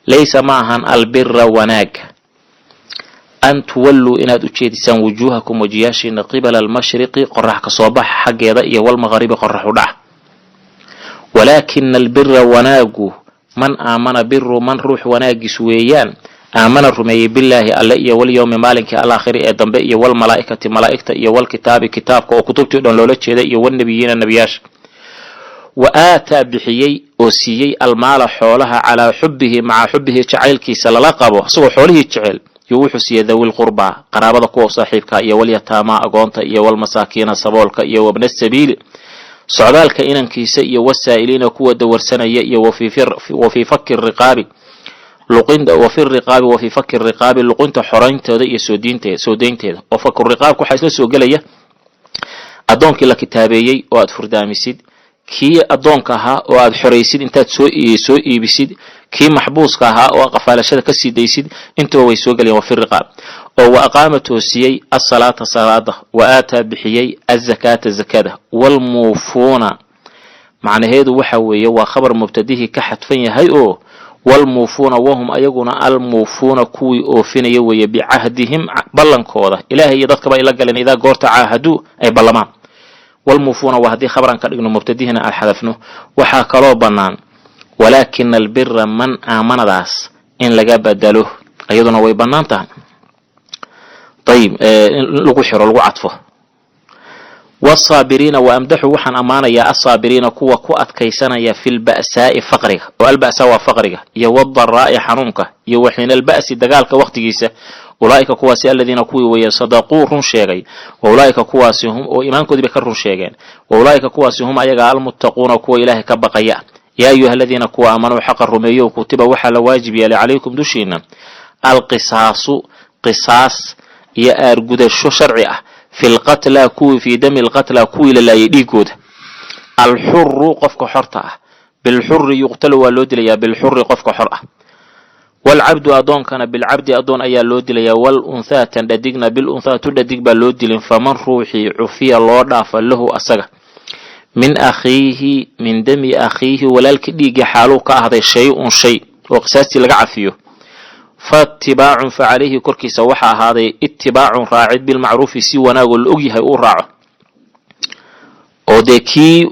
Laysa ma ahan albira wanaaga an tuwalluu inaad u jeedisaan wujuuhakum wajiyaashiina qibala almashriqi qorax ka soo baxa xaggeeda iyo walmaqribi qorax u dhaca. Walaakina albira wanaagu man aamana biru man ruux wanaagiis weeyaan aamana rumeeyey billaahi alle iyo walyowmi maalinkii alaakhiri ee dambe iyo walmalaa'ikati malaa'igta iyo walkitaabi kitaabka oo kutubtii o dhan loola jeeda iyo walnebiyiina nebiyaasha, wa aataa bixiyey oo siiyey almaala xoolaha calaa xubbihi maca xubbihi jacaylkiisa lala qabo, isagoo xoolihii jecel yuu wuxuu siiyey dhawil qurbaa qaraabada kuwa saaxiibka iyo walyataamaa agoonta iyo walmasaakiina saboolka iyo wabna sabiili socdaalka inankiisa iyo wasaa'iliina kuwa dawarsanaya iyo wa fii faki riqaabi wa fi riqaabi wa fii faki riqaabi luqunta xorayntooda iyo soodiinteeda soo deynteeda. Oo faku riqaabka waxaa isla soo gelaya addoonkii la kitaabeeyey oo aad furdaamisid, kii addoonka ahaa oo aad xoraysid intaad soo iibisid, kii maxbuuska ahaa oo qafaalashada ka sii daysid, intuba way soo gelayaan. Wa fi riqaab oo wa aqaama toosiyey asalaata salaada, wa aataa bixiyey azakaata zakada. Walmuufuuna macnaheedu waxa weeye waa khabar mubtadihii ka xadfan yahay oo walmuufuuna wahum ayaguna almuufuuna kuwii oofinaya weeye bicahdihim ballankooda ilaahay iyo dadkaba ay la galeen idaa goorta caahaduu ay ballamaan. Walmuufuuna waa haddii khabaran ka dhigno mubtadihina aan xadafno. Waxaa kaloo bannaan walaakina albira man aamanadaas in laga badalo, iyaduna way bannaan tahay. Ayib, in lagu xiro lagu cadfo. Wsaabiriina wa amdaxu waxaan ammaanayaa asaabiriina kuwa ku adkaysanaya fi lba'saa'i faqriga, oo alba'saa waa faqriga, iyo wdaraa'i xanuunka, iyo waxiina alba'si dagaalka waqtigiisa. Ulaa'ika kuwaasi aladiina kuwii weeye sadaquu run sheegay, wa ulaa'ika kuwaasi hum oo iimaankoodii bay ka run sheegeen, wa ulaa'ika kuwaasi hum ayaga almuttaquuna kuwa Ilaahay ka baqaya. Yaa ayuha aladiina kuwa aamanuu xaqa rumeeyow, kutiba waxaa la waajib yeelay calaykum dushiina alqisaasu qisaas iyo aargudasho sharci ah fi lqatla kuwii fii dami lqatla kuwii la laayay dhiigooda. Alxuru qofka xorta ah bilxuri yuqtalu waa loo dilayaa bilxuri qofka xor ah, waalcabdu addoonkana bilcabdi addoon ayaa loo dilayaa, wal unthaa tan dhadigna bil unthaa tu dhadig baa loo dilin. Faman ruuxii cufiya loo dhaafa lahu asaga min akhiihi min dami akhiihi walaalkii dhiiggii xaaluu ka ahday shay-un shay oo qisaastii laga cafiyo, faitibaacun fa calayhi korkiisa waxaa ahaaday itibaacun raacid bilmacruufi si wanaagoo la ogyahay uu raaco, oo dee kii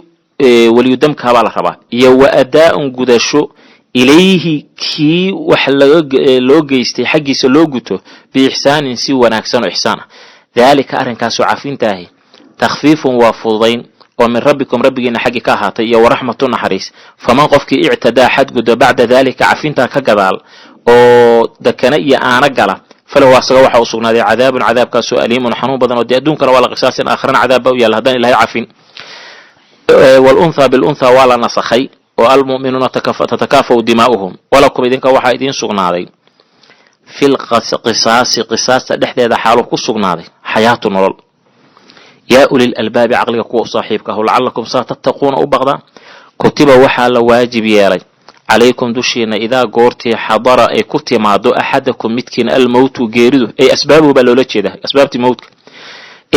weliyudamkaabaa la rabaa, iyo wa adaa-un gudasho ilayhi kii wax loo geystay xaggiisa loo guto biixsaanin si wanaagsan oo ixsaan ah. Daalika arrinkaasoo cafintaahi takhfiifun waa fududayn oo min rabbikum rabbigiina xaggii ka ahaatay iyo waraxmatu naxariis. Faman qofkii ictadaa xadgudba bacda daalika cafintaa ka gadaal oo dakana iyo aana gala, falahu asaga waxaa u sugnaaday cadaabun cadaabkaasoo aliimun xanuun badan, oo dee adduunkana waa la qisaasin, aakhirana cadaab baa u yaalla haddaan Ilahay cafin. Walunthaa bilunthaa waa la nasakhay oo almu'minuuna tatakaafaw dimaa'uhum. Walakum idinka waxaa idiin sugnaaday fil qisaasi qisaasta dhexdeeda xaaluu ku sugnaaday xayaatu nolol, yaa ulil albaabi caqliga kuwa u saaxiibka ahu, lacalakum saa tattaquuna u baqdaa. Kutiba waxaa la waajib yeelay calaykum dushiina idaa goortii xadara ay ku timaado axadakum midkiin almowtu geeridu, ay asbaabuhu baa loola jeedaa asbaabtii mowtka,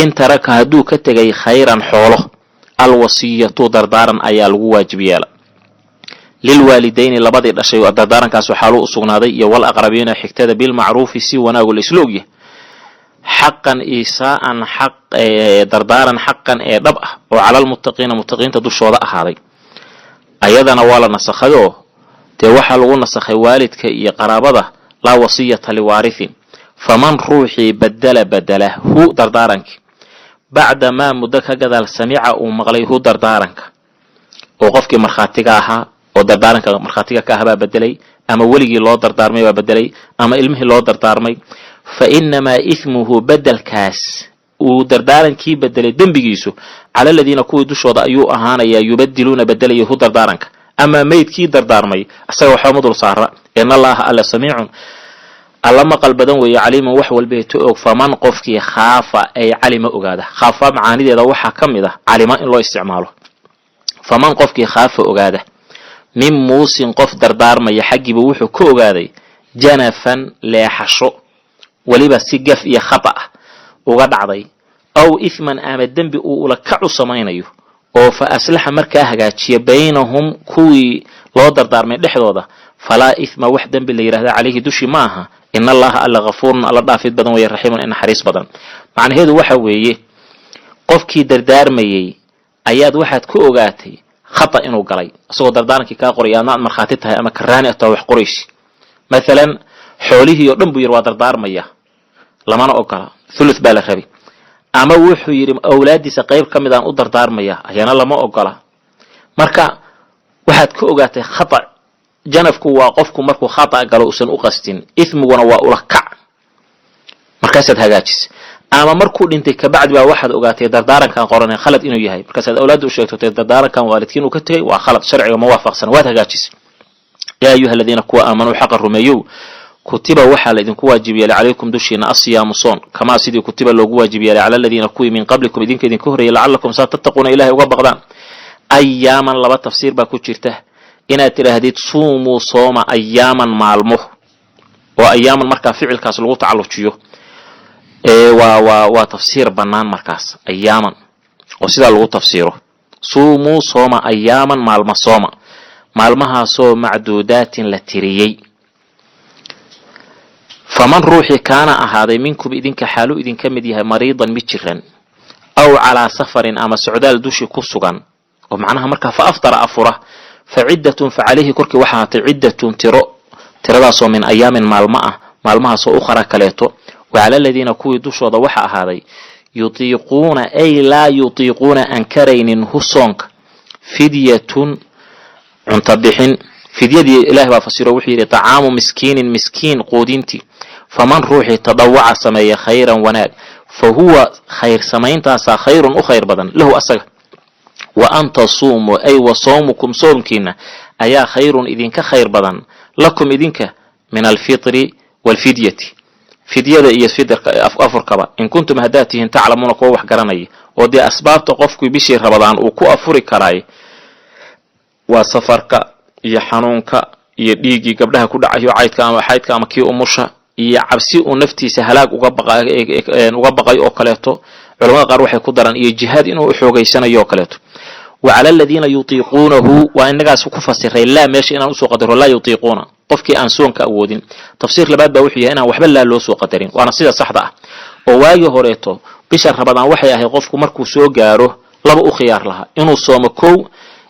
in taraka hadduu ka tegay khayran xoolo, alwasiyatu dardaaran ayaa lagu waajib yeelay lilwaalidayni labadii dhashay dardaarankaas xaaluu u sugnaaday iyo wal aqrabiina xigtada bilmacruufi si wanaago la isla ogyahay, xaqan iisaa'an xaq dardaaran xaqan ee dhab ah oo calalmuttaqiina muttaqiinta dushooda ahaaday. Ayadana waa la nasakhayoo dee waxaa lagu nasakhay waalidka iyo qaraabada laa wasiyata liwaarithin. Faman ruuxii badala badala hu dardaarankii bacda maa muddo ka gadaal samica uu maqlay hu dardaaranka, oo qofkii markhaatiga ahaa oo dardaaranka markhaatiga ka ah baa bedelay, ama weligii loo dardaarmay baa bedelay, ama ilmihii loo dardaarmay, fa innamaa ithmuhu bedelkaas uu dardaarankii bedelay dembigiisu cala aladiina kuwii dushooda ayuu ahaanayaa yubadiluuna bedelaya hu dardaaranka. Amaa meydkii dardaarmay asaga waxba ma dul saara. In allaaha alle samiicun alla maqal badan weeye, caliimun wax walbeeto og. Faman qofkii khaafa ay calima ogaada, khaafa macaanideeda waxaa ka mid ah calima in loo isticmaalo. Faman qofkii khaafa ogaada min muusin qof dardaarmaya xaggiiba wuxuu ka ogaaday janafan leexasho weliba si gaf iyo khata ah uga dhacday, aw ithman ama dembi uu ula kacu samaynayo, oo fa aslaxa markaa hagaajiya baynahum kuwii loo dardaarmay dhexdooda, Falaa ithma, wax dembi la yidhahda, calayhi dushi ma aha. In Allaha alla ghafuurun, alla dhaafid badan weeye, raxiimun, ee naxariis badan. Macnaheedu waxa weeye, qofkii dardaarmayey ayaad waxaad ku ogaatay khata inuu galay, isagoo dardaarankii kaa qoray, adna aad markhaati tahay ama karaani aad tahay wax qoraysi. Mathalan, xoolihii oo dhan buu yidhi waa dardaarmaya, lamana ogola, thuluth baa la rabay. Ama wuxuu yidhi awlaaddiisa qayb ka mid aan u dardaarmaya, ayana lama ogola. Marka waxaad ka ogaatay khata. Janafku waa qofku markuu khata galo usan u qastin, ithmiguna waa ula kac. Markaasaad hagaajisay. Ama markuu dhintay kabacdi baa waxaad ogaatay dardaarankan qoranay khalad inuu yahay. Markaasaad awlaadda u sheegtotay dardaarankan waalidkiin uu ka tegay waa khalad, sharciga ma waafaqsan, waad hagaajisay. Yaa ayuha aladiina, kuwa aamanuu, xaqa rumeeyow, kutiba waxaa la idinku waajib yeelay calaykum dushiina asiyaamu soon, kamaa sidii kutiba loogu waajib yeelay cala aladiina kuwii min qablikum idinka idinka horreeyay, lacalakum saa tattaquuna Ilahay uga baqdaan. Ayaaman, laba tafsiir baa ku jirta. Inaad tidhaahdid suumuu, sooma, ayaaman, maalmo, oo ayaaman markaa ficilkaas lagu tacallujiyo, waa tafsiir bannaan. Markaas ayaaman oo sidaa lagu tafsiiro, suumuu, sooma, ayaaman, maalmo sooma, maalmahaasoo macduudaatin, la tiriyey. Faman ruuxii kaana ahaaday minkum idinka xaalu idinka mid yahay mariidan, mid jiran, aw calaa safarin, ama socdaal dushi ku sugan, oo macnaha markaa fa aftara, afura, fa ciddatun, fa calayhi korkii waxaa ahaatay ciddatun, tiro, tiradaasoo min ayaamin, maalmo ah, maalmahaasoo ukhra, kaleeto. Wa cala aladiina kuwii dushooda waxa ahaaday yutiiquuna, ay laa yutiiquuna, aan karaynin hu soonka, fidyatun, cunto bixin. Fidyadii Ilahi baa fasiro, wuxuu yidhi tacaamu miskiinin, miskiin quudintii. Faman ruuxii tadawaca, sameeya, khayran, wanaag, fa huwa khayr samayntaasaa khayrun, u khayr badan, lahu asaga. Wa an tasuumuu, ay wa sawmukum, soomkiina ayaa khayrun, idinka khayr badan, lakum idinka, min alfitri waalfidyati, fidyada iyo fidirka afurkaba, in kuntum, haddaad tihiin, taclamuuna, kuwa wax garanaya. Oo dee asbaabta qofkii bishii Rabadaan uu ku afuri karaay waa safarka iyo xanuunka iyo dhiiggii gabdhaha ku dhacayo, caydka ama xaydka ama kii umusha, iyo cabsi uu naftiisa halaag uga baqay oo kaleeto. Culamada qaar waxay ku daraan iyo jihaad inuu xoogaysanayo oo kaleeto. Wa cala aladiina yutiiquunahu, waa inagaas ku fasiray laa meesha inaan usoo qadaro, laa yutiiquuna, qofkii aan soonka awoodin. Tafsiir labaad baa wuxuu yahay inaan waxba laa loo soo qadarin, waana sida saxda ah. Oo waagii horeeto bisha Rabadaan waxay ahayd qofku markuu soo gaaro laba u khiyaar lahaa: inuu soomo kow,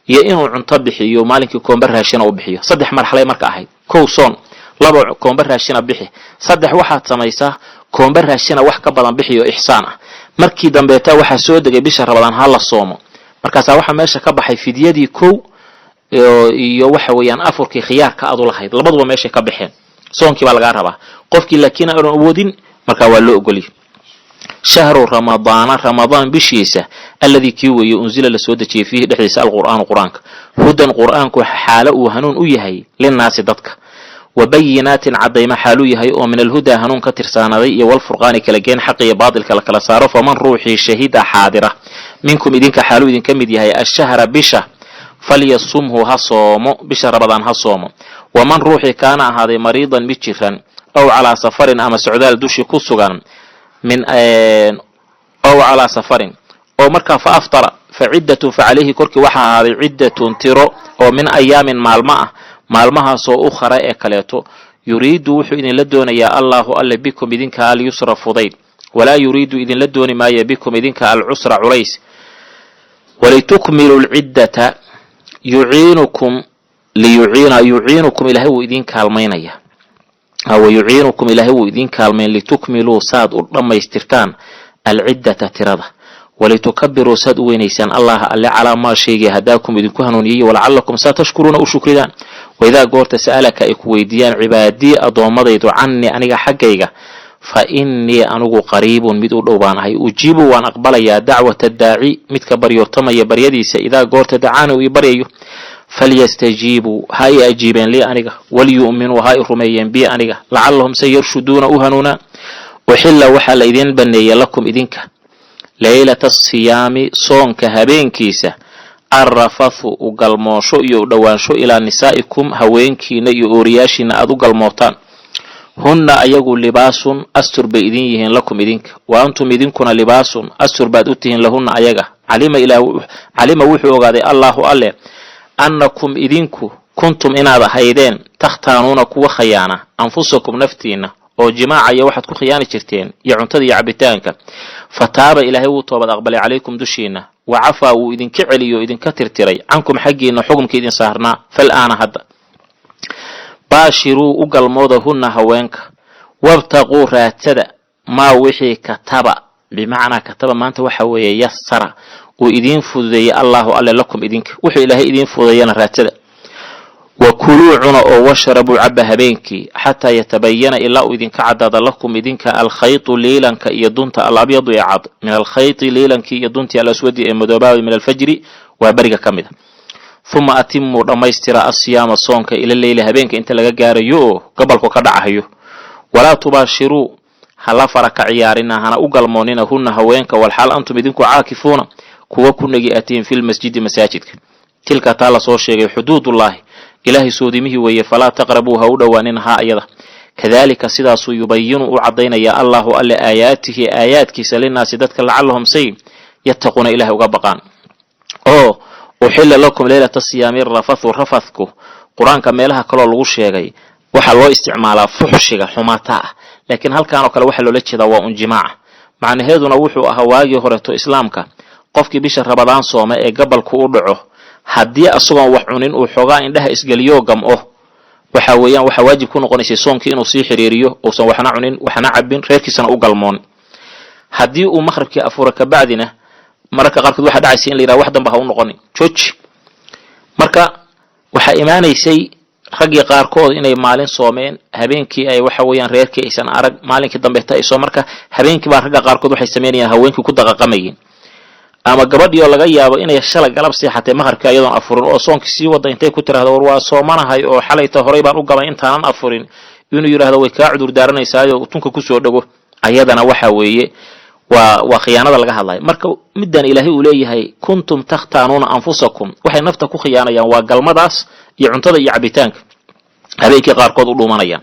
iyo inuu cunto bixiyo, maalinkii koomba raashina u bixiyo. Saddex marxalay marka ahayd: kow soon, laba koomba raashina bixi, saddex waxaad samaysaa koomba raashina wax ka badan bixiyo, ixsaan ah. Markii dambeeta waxaa soo degay bisha Rabadaan ha la soomo. Markaasaa waxaa meesha ka baxay fidyadii kow iyo waxa weeyaan afurkii khiyaarka aad u lahayd, labaduba meeshay ka baxeen, soonkii baa lagaa rabaa. Qofkii laakiin aanu awoodin markaa waa loo ogoliyay. Shahru Ramadaana, Ramadaan bishiisa, alladii kii weeye unzila, la soo dejiyey, fiihi, dhexdiisa, alqur'aanu, qur-aanka, hudan, qur'aanku xaalo uu hanuun u yahay, linnaasi, dadka, wa bayinaatin, caddayma xaaluu yahay oo min alhudaa, hanuun ka tirsaanaaday, iyo walfurqaani, kala geen xaq iyo baatilka la kala saaro. Faman ruuxii shahida, xaadira, minkum idinka xaaluu idinka mid yahay, ashahra, bisha, falyasumhu, ha soomo, bisha Rabadaan ha soomo. Waman ruuxii kaana ahaaday mariidan, mid jiran, aw calaa safarin, ama socdaal dushi ku sugan, min aw calaa safarin, oo markaa fa aftara, fa ciddatun, fa calayhi korkii waxaa ahaaday ciddatun, tiro oo min ayaamin, maalmo ah, maalmahaasoo ukhara, ee kaleeto. Yuriidu, wuxuu idinla doonayaa, Allaahu alle, bikum idinka alyusra, fudayd, walaa yuriidu, idinla dooni maayo, bikum idinka alcusra, culays. Walitukmilu lciddata, yuciinukum, liyuciina, yuciinukum, Ilaahay wuu idin kaalmaynaya, wa yuciinukum, Ilaahay wuu idin kaalmayn, litukmiluu, saad u dhammaystirtaan, alciddata, tirada, walitukabiruu, saad u weynaysaan, Allaha alle, calaa maa shaygii hadaakum, idinku hanuuniyey, walacalakum saa tashkuruuna, u shukridaan. Waidaa goorta sa'alaka, ay ku weydiiyaan, cibaadii, addoommadaydu, cannii, aniga xaggayga, fa innii, anigu, qariibun, mid u dhow baan ahay, ujiibu, waan aqbalayaa, dacwata daaci, midka baryoortamaya baryadiisa, idaa goorta dacaani, uu ii baryayo. Falyastajiibuu, ha i ajiibeen, lii, aniga, walyu'minuu, ha i rumeeyeen, bii, aniga, lacallahum se yarshuduuna, u hanuunaan. Uxilla, waxaa la idiin baneeyey, lakum idinka, leylata asiyaami, soonka habeenkiisa, arrafathu, u galmoosho iyo u dhowaansho, ilaa nisaa'ikum, haweenkiina iyo ooriyaashiina aad u galmootaan. Hunna, ayagu, libaasun, astur bay idin yihiin, lakum idinka, wa antum, idinkuna, libaasun, astur baad u tihiin, lahunna, ayaga. Calima ilaah, calima, wuxuu ogaaday, Allaahu alle, annakum idinku Kuntum inaad ahaydeen takhtaanuuna kuwa khayaana anfusakum naftiinna, oo jimaaca iyo waxaad ku khiyaani jirteen iyo cuntada iyo cabitaanka. Fa taaba, Ilaahay wuu toobad aqbalay, calaykum dushiinna, wa cafaa, wuu idinka celiyo, idinka tirtiray, cankum xaggiinna xukumka idin saarnaa. Fal aana, hadda, baashiruu, u galmooda, hunna haweenka, wabtaquu, raadsada, maa wixii, kataba, bimacnaa kataba maanta waxa weeye yasara, uu idiin fududeeyey, Allaahu alle, lakum idinka. Wuxuu Ilaahay idiin fududeeyana raadsada. Wa kuluu, cuna, oo washrabuu, caba habeenkii, xataa yatabayana, ilaa uu idinka caddaada, lakum idinka, alkhaytu, liilanka iyo dunta, alabyadu ee cad, min alkhayti, liilankii iyo duntii, alaswadi ee madoobaabay, min alfajri, waa beriga ka mid a. Uma atimuu, dhammaystira, asiyaama, soonka, ila leyli, habeenka inta laga gaarayo oo gabalku ka dhacahayo. Walaa tubaashiruu, hala fara ka ciyaarina, hana u galmoonina, hunna haweenka, walxaal antum idinku caakifuuna, kuwa ku negi atiin, filmasjidi, masaajidka. Tilka, taa lasoo sheegay, xuduudullaahi, Ilaahay soodimihii weeye, falaa taqrabuu, ha u dhowaanina, haa ayada. Kadaalika, sidaasuu, yubayinu, u caddaynaya, Allaahu alle, aayaatihi, aayaadkiisa, linaasi, dadka, lacallahum, say yattaquuna, Ilahay uga baqaan. Oo uxilla lakum leylata siyaami rafathu. Rafathku Qur-aanka meelaha kaloo lagu sheegay waxaa loo isticmaalaa fuxshiga xumaata ah, laakiin halkan oo kale waxaa loola jeedaa waa un jimaaca. Macnaheeduna wuxuu ahaa, waagii horeeto islaamka, qofkii bisha Rabadaan sooma ee gabalku u dhaco, haddii asagoon wax cunin uu xoogaa indhaha isgeliyoo gam'o, waxa weeyaan waxaa waajib ku noqonaysay soonkii inuu sii xiriiriyo, uusan waxna cunin, waxna cabin, reerkiisana u galmoon. Haddii uu maqribkii afuro kabacdina, mararka qaarkood waxaa dhacaysa in la yidhaha wax damba ha u noqonin, jooji. Marka waxaa imaanaysay raggii qaarkood inay maalin soomeen, habeenkii ay waxa weeyaan reerkii aysan arag, maalinkii dambeeta ay soo. Marka habeenkii baa ragga qaarkood waxay samaynayaan haweenkii ku daqaqamayeen, ama gabadhii oo laga yaabo inay shalay galab seexatay maqribkii ayadoon afurin oo soonkii sii wada, intay ku tirahdo, "War waa soomanahay oo xalayta horay baan u gabay intaanan afurin," inuu yidhahdo, "Way kaa cudur daaranaysaayo," tunka kusoo dhego. Ayadana waxa weeye waa khiyaanada laga hadlayo. Marka middan Ilaahay uu leeyahay kuntum takhtaanuuna anfusakum, waxay nafta ku khiyaanayaan waa galmadaas iyo cuntada iyo cabitaanka habeenkii qaarkood u dhuumanayaan.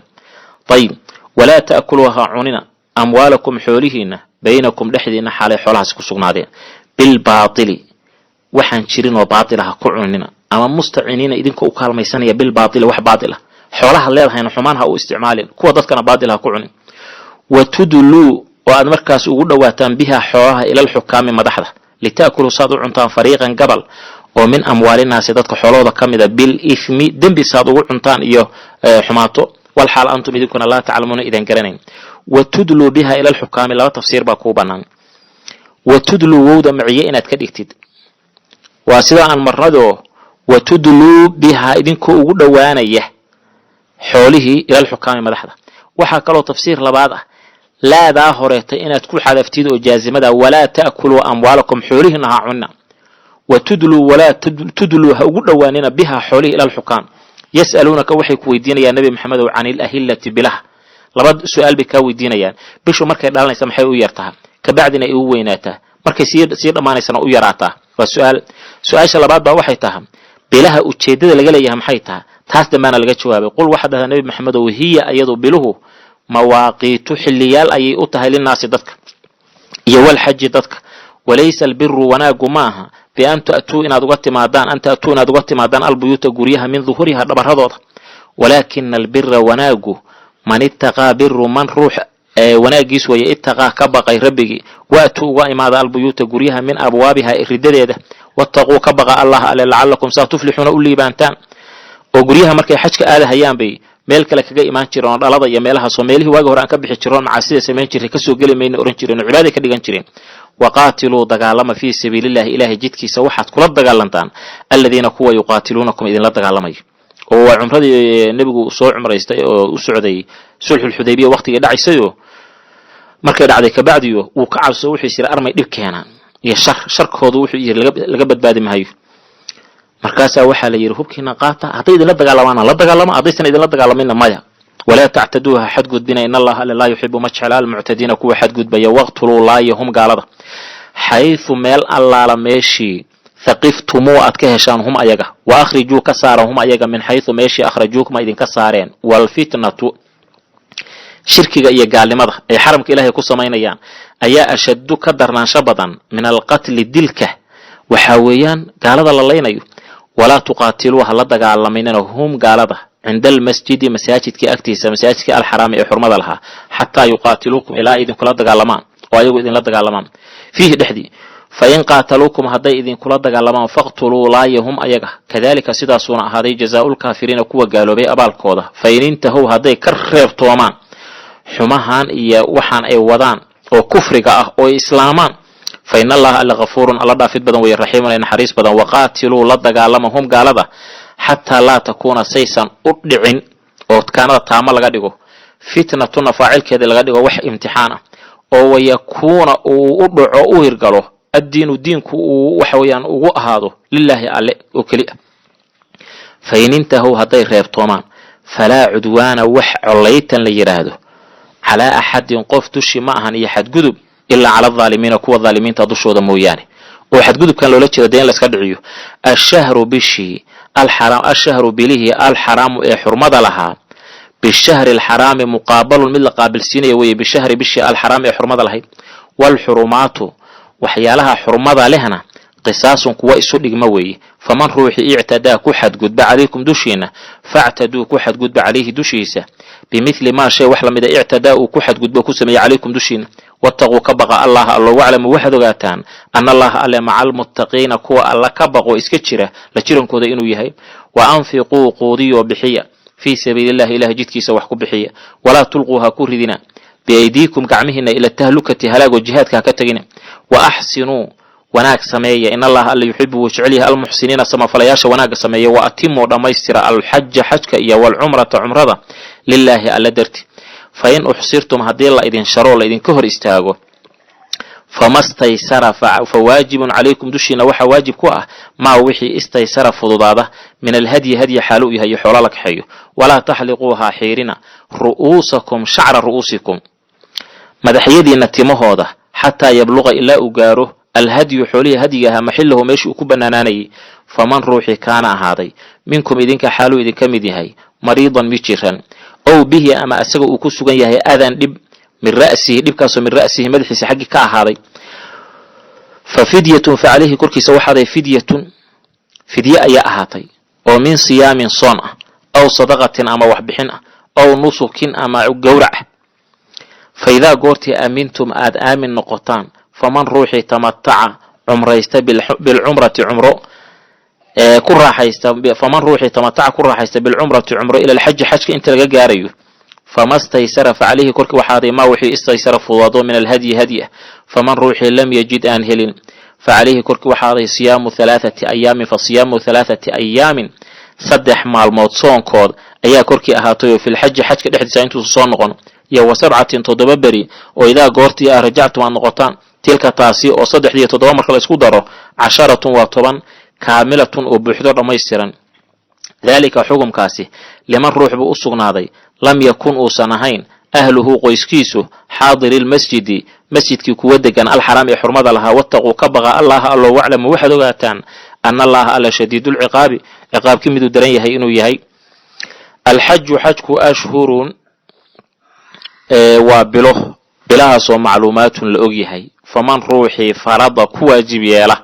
Ayib. Walaa ta'kuluuha, cunina, amwaalakum, xoolihiinna, baynakum, dhexdiinna xaalay xoolahaasi ku sugnaadeen, bilbaatili, waxaan jirin oo baatil ha ku cunina, ama mustaciniina, idinkoo u kaalmaysanaya, bilbaatili, wax baatil ah. Xoolaha leedahayna xumaan ha u isticmaalin, kuwa dadkana baatil ha ku cunin. Wa tudluu, oo aad markaas ugu dhowaataan, biha, xoolaha, ilal xukaami, madaxda, lita'kuluu, saad u cuntaan, fariiqan, gabal, oo min amwaalinaasi, dadka xoolahooda ka mida, bil ithmi, dembi saad ugu cuntaan iyo xumaato, walxaal antum idinkuna laa taclamuuna, idan garanayn. Wa tudluu biha ila alxukaami, laba tafsiir baa kuu bannaan. Wa tudluu, wowda maciye inaad ka dhigtid, waa sida aan marnadoo, wa tudluu bihaa, idinkoo ugu dhowaanaya xoolihii, ilalxukaami, madaxda. Waxaa kaloo tafsiir labaad ah laadaa horeeta inaad ku xadaftid oo jaazimada, walaa ta'kuluu amwaalakum, xoolihiina ha cunina. Wa tudluu, walaa tudluu, ha ugu dhowaanina, bihaa, xoolihii, ilalxukaam. Yas'aluunaka, waxay ku weydiinayaan, Nebi Maxamedow, can ilahillati, bilaha. Laba su-aal bay kaa weydiinayaan: bishu markay dhalanaysa maxay u yartaha, kabacdina ay u weynaataa, markay sii dhammaanaysana u yaraataa? Waa su-aal. Su-aasha labaad baa waxay tahay, bilaha ujeeddada laga leeyahay maxay tahay? Taas dambaana laga jawaabay. Qul, waxaad dhahdaa, Nebi Maxamedow, hiya, iyadu, biluhu, mawaaqiitu, xilliyaal ayay u tahay, linaasi, dadka, iyo walxaji, dadka. Walaysa albiru, wanaagu maaha, bian ta'tuu, inaad uga timaadaan, an ta'tuu, inaad uga timaadaan, albuyuuta, guryaha, min duhuriha, dhabaradooda. Walaakina albira, wanaagu, man ittaqaa, biru man, ruux wanaagiis weeye, ittaqaa, ka baqay rabbigii. Waatuu, uga imaada, albuyuuta, guryaha, min abwaabiha, ridadeeda. Wattaquu, ka baqa, Allah ale, lacalakum, saa tuflixuuna, u liibaantaan. Oo guryaha markay xajka aadahayaan bay meel kale kaga imaan jireen, oo dhalada iyo meelahaasoo meelihii waagi hore aan ka bixi jiroon macaasida samayn jirray kasoo geli mayna ohan jireen, oo cibaaday ka dhigan jireen. Waqaatiluu, dagaalama, fii sabiilillahi, Ilaahay jidkiisa waxaad kula dagaalantaan, aladiina, kuwa, yuqaatiluunakum, idinla dagaalamayo. Oo waa cumradii nebigu soo cumraystay oo u socday sulxulxudaybiya waqtigii dhacaysayoo, markay dhacday kabacdiyo wuu ka cabso, wuxuu is yiri armay dhib keenaan iyo shar, sharkoodu wuxuu yiri laga badbaadi maayo. Markaasaa waxaa la yidhi, hubkiina qaata, hadday idinla dagaalamaana la dagaalama, haddaysan idinla dagaalaminna maya. Walaa tactaduu, ha xadgudbina, in Allaha alle laa yuxibu, ma jecla, almuctadiina, kuwa xadgudbaya. Waqtuluu, laaya, hum, gaalada, xaysu, meel allaala meeshii, thaqiftumuu, aad ka heshaan, hum, ayaga. Wa akhrijuu, ka saara, hum, ayaga, min xaysu, meeshii, akhrajuukuma, idinka saareen. Waalfitnatu, shirkiga iyo gaalnimada ay xaramka Ilaahay ku samaynayaan ayaa ashaddu, ka darnaansho badan, min alqatli, dilka. Waxaa weeyaan gaalada la laynayo. Walaa tuqaatiluu, ha la dagaalaminina, hum gaalada, cinda almasjidi, masaajidkii agtiisa, masaajidkii alxaraami ee xurmada lahaa, xataa yuqaatiluukum, ilaa idinkula dagaalamaan oo ayagu idinla dagaalamaan, fiihi dhexdii. Fa in qaataluukum, hadday idinkula dagaalamaan, faqtuluu, laaya, hum ayaga. Kadaalika, sidaasuuna ahaaday, jazaa'ulkaafiriina, kuwa gaaloobay abaalkooda. Fa in intahow, hadday ka reebtoomaan xumahan iyo waxaan ay wadaan oo kufriga ah oo islaamaan, fa in Allaha alla kafuurun, alla dhaafid badan weeye, raxiimun, ee naxariis badan. Waqaatiluu, la dagaalama, hum gaalada, xataa laa takuuna, saysan u dhicin, oo kaanada taamo laga dhigo, fitnatuna faacilkeeda laga dhigo, wax imtixaan ah oo wayakuuna uu u dhaco, u hirgalo, addiinu, diinku uu waxa weeyaan ugu ahaado, lilaahi, alle oo keli ah. Fa in intahow, hadday reebtoomaan, falaa cudwaana, wax collaytan la yidhaahdo, calaa axadin, qof dushi ma ahan iyo xadgudub, ilaa cala adaalimiina, kuwa dhaalimiinta dushooda mooyaane. Oo xadgudubkan loola jeeda dee in layska dhiciyo. Ashahru bishii alxaraam, ashahru bilihii, alxaraamu ee xurmada lahaa, bishahri alxaraami muqaabalun, mid la qaabilsiinaya weeye, bishahri, bishii, alxaraam ee xurmada lahayd. Waalxurumaatu, waxyaalaha xurmada lehna, qisaasun, kuwa isu dhigma weeye. Faman ruuxii ictadaa, ku xadgudba, calaykum, dushiina, factaduu, ku xadgudba, calayhi, dushiisa, bimithli maa, shay wax lamida, ictadaa, uu ku xadgudbo, ku sameeyey, calaykum, dushiina. Wattaquu, ka baqa, Allaha allo. Waclamu, waxaad ogaataan, ana Allaha alle maca almuttaqiina, kuwa alla ka baqo iska jira la jirankooda inuu yahay. Wa anfiquu, quudiyoo bixiya, fii sabiilillahi, ilahay jidkiisa wax ku bixiya. Walaa tulquu, ha ku ridina, biaydiikum, gacmihiina, ila tahlukati, halaagoo jihaadka ha ka tegina. Wa axsinuu, wanaag sameeya. In Allaha alla yuxibu, wuu jecel yahay, almuxsiniina, samafalayaasha wanaagga sameeya. Wa atimuu, dhammaystira, alxaja, xajka, iyo walcumrata, cumrada, lilaahi, alla darti. Fa in uxsirtum, haddii la idin sharoo la idinka hor istaago, famastaysara, fa waajibun calaykum, dushiina waxaa waajib ku ah, maa wixii, istaysara, fududaada, min alhadyi, hadyi xaalu yahay iyo xoola la kaxeeyo. Walaa taxliquuhaa, xiirina, ru'uusakum, shacra ru'uusikum, madaxyadiina timahooda, xataa yabluqa, ilaa uu gaaro, alhadyu, xoolihii hadyiga ahaa, maxilahu, meeshii uu ku bannaanaanayay. Faman ruuxii kaana ahaaday, minkum, idinka xaaluu idinka mid yahay, mariidan, mid jiran, ow bihi, ama asaga uu ku sugan yahay, adan, dhib, min ra'sihi, dhibkaasoo, min ra'sihi, madaxiisa xaggii ka ahaaday, fa fidyatun, fa calayhi, korkiisa waxaaday, fidyatun, fidye ayaa ahaatay, oo min siyaamin, soon ah, aw sadaqatin, ama waxbixin ah, aw nusukin, ama gowrac. Fa idaa goortii aamintum, aad aamin noqotaan, faman ruuxii tamataca, cumraysta, bilcumrati, cumro ku raaxaysta, faman ruuxii tamataca, ku raaxaysta, bilcumrati, cumro, ila alxaji, xajka inta laga gaarayo, famastaysara, fa calayhi, korkii waxaaday, maa wixii, istaysara, fududaado, min alhadyi, hadyi ah. Faman ruuxii lam yajid, aan helin, fa calayhi, korkii waxaaday, siyaamu halaathati ayaamin, fa siyaamu halaathati ayaamin, 3 maalmood soonkood ayaa korkii ahaatay, oo filxaji, xajka dhexdiisa intuusa soo noqon, iyo wa sabcatin, 7 beri, oo idaa goortii ah rajactum, aad noqotaan. Tilka, taasi oo saddexdiiyo toddoba marka la isku daro, casharatun, waa 10, kaamilatun, oo buuxdo, dhammaystiran. Daalika, xukumkaasi, liman ruux buu u sugnaaday, lam yakun, uusan ahayn, ahluhu, qoyskiisu, xaadirilmasjidi, masjidkii kuwa degan, alxaraam ee xurmada lahaa. Wattaquu, ka baqa, Allaha allo. Waclamu, waxaad ogaataan, ana Allaha alla shadiidulciqaabi, ciqaabkii miduu daran yahay inuu yahay. Alxaju, xajku, ashhurun, waa bilo, bilahaasoo, macluumaatun, la og yahay. Faman ruuxii farada, ku waajib yeela,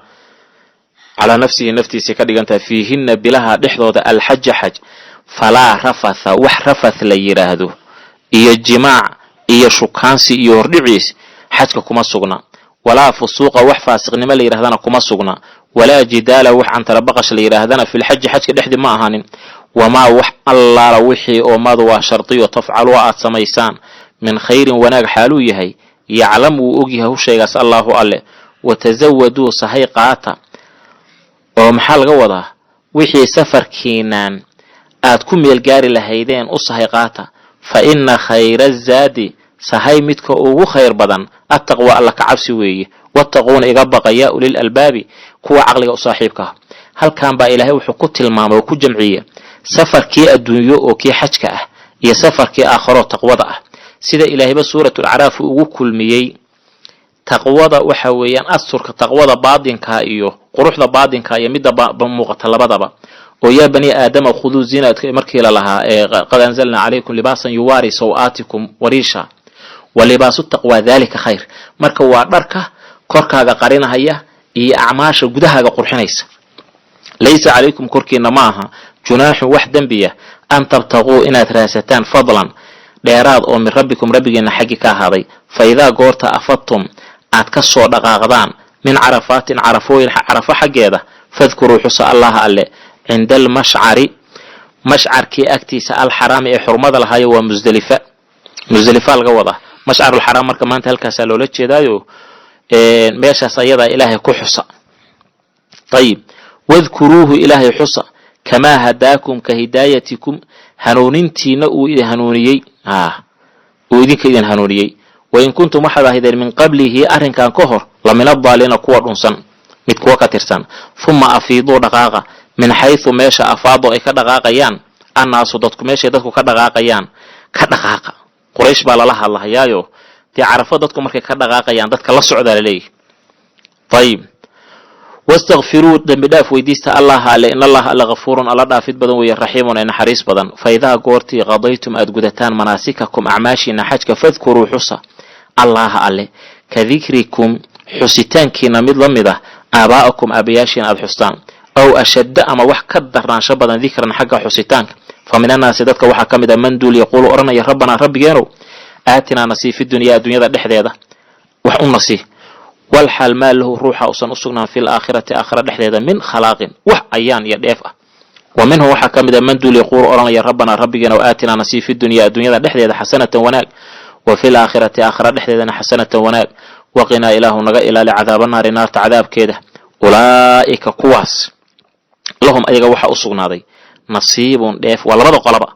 calaa nafsihi, naftiisii ka dhigantaha, fiihinna, bilaha dhexdooda, alxaja, xaj, falaa rafatha, wax rafath la yidhaahdo iyo jimaac iyo shukaansi iyo hordhiciis xajka kuma sugna. Walaa fusuuqa, wax faasiqnimo la yidhahdana kuma sugna. Walaa jidaala, wax cantarabaqash la yidhaahdana, filxaji, xajka dhexdii ma ahaanin. Wamaa, wax allaala wixii, oo maadu waa shardiyo, tafcalu, aad samaysaan, min khayrin, wanaag xaaluu yahay, yaclam, wuu ogyahay hu shaygaas, Allaahu, alle. Watasawaduu, sahay qaata. Oo maxaa laga wadaa? Wixii safarkiinaan aad ku meel gaari lahaydeen u sahay qaata. Fa inna khayra zaadi, sahay midka ugu khayr badan, attaqwa, alla ka cabsi weeye. Wattaquuna, iga baqa, yaa ulil albaabi, kuwa caqliga u saaxiibka ah. Halkan baa Ilaahay wuxuu ku tilmaamay oo ku jamciyey safarkii adduunyo oo kii xajka ah iyo safarkii aakharo taqwada ah, sida Ilaahayba Suuratul Acraaf ugu kulmiyey taqwada. Waxa weeyaan asturka taqwada baadinka iyo quruxda baadinka iyo midda muuqata labadaba, oo yaa bani aadama khuduu ziinat markii la lahaa ee qad anzalnaa calaykum libaasan yuwaari saw-aatikum wariisha wa libaasu taqwaa daalika khayr. Marka waa dharka korkaaga qarinahaya iyo acmaasha gudahaaga qurxinaysa. Laysa calaykum korkiina ma aha junaaxun wax dembiya an tabtaquu inaad raasataan fadlan dheeraad oo min rabbikum rabbigiina xaggi ka ahaaday. Fa idaa goorta afadtum aad ka soo dhaqaaqdaan min carafaatin carafooyin carafo xaggeeda, fadkuruu xusa Allaha alle cinda almashcari mashcarkii agtiisa alxaraami ee xurmada lahaayo. Waa Musdelifa, Musdelifa laga wadaa mashcarulxaraam. Marka maanta halkaasaa loola jeedaayo, meeshaas ayadaa Ilaahay ku xusa. Ayib, wadkuruuhu Ilaahay xusa kamaa hadaakum ka hidaayatikum hanuunintiina uu idin hanuuniyey, uu idinka idin hanuuniyey. Wain kuntum waxaad ahaydeen min qablihi arrinkan ka hor la min addaaliina kuwa dhunsan mid kuwa ka tirsan. Huma afiiduu dhaqaaqa min xaysu meesha afaado ay ka dhaqaaqayaan annaasu dadku, meeshay dadku ka dhaqaaqayaan ka dhaqaaqa. Quraysh baa lala hadlahayaayo dee Carafo dadku markay ka dhaqaaqayaan dadka la socdaa laleeyahy. Ayib, wastakfiruu dembi dhaaf weydiista Allaha alle, in Allaha alla hafuurun alla dhaafid badan weeye, raxiimun ee naxariis badan. Fa idaa goortii qadaytum aad gudataan manaasikakum acmaashiina xajka, fadkuruu xusa Allaha alle ka dikrikum xusitaankiina mid la mid ah aabaa'akum aabayaashiina aad xustaan, aw ashadda ama wax ka darnaansho badan dikran xagga xusitaanka. Fa min annaasi dadka waxaa ka mid ah man duul yaquulu odhanaya: rabbanaa rabbigeenow, aatinaa nasii fi dunyaa adduunyada dhexdeeda wax u nasii, walxaal maa lahu ruuxa usan u sugnaan fil aakhirati aakhira dhexdeeda min khalaaqin wax ayaan iyo dheef ah. Wa minhum waxaa ka mid a man duul yaquulu odhanaya: rabbanaa rabbigeenow, aatinaa nasii fi dunyaa adduunyada dhexdeeda xasanatan wanaag, wa fil aakhirati aakhira dhexdeedana xasanatan wanaag, waqinaa ilaahu naga ilaali cadaaba naari naarta cadaabkeeda. Ulaa'ika kuwaas lahum ayaga waxaa u sugnaaday nasiibun dheef, waa labada qolaba,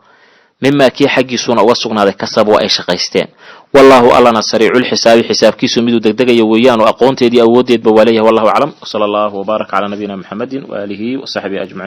mimaa kii xaggiisuuna uga sugnaaday kasabuu ay shaqaysteen. Wallaahu allana sariiculxisaabi xisaabkiisu miduu degdegayo weeyaan oo aqoonteedii awooddeedba waa leeyahay. Wallahu aclam, wsala allahu wbaarak calaa nabiyina Muxamedin waaalihi wa saxbihi ajmaciin.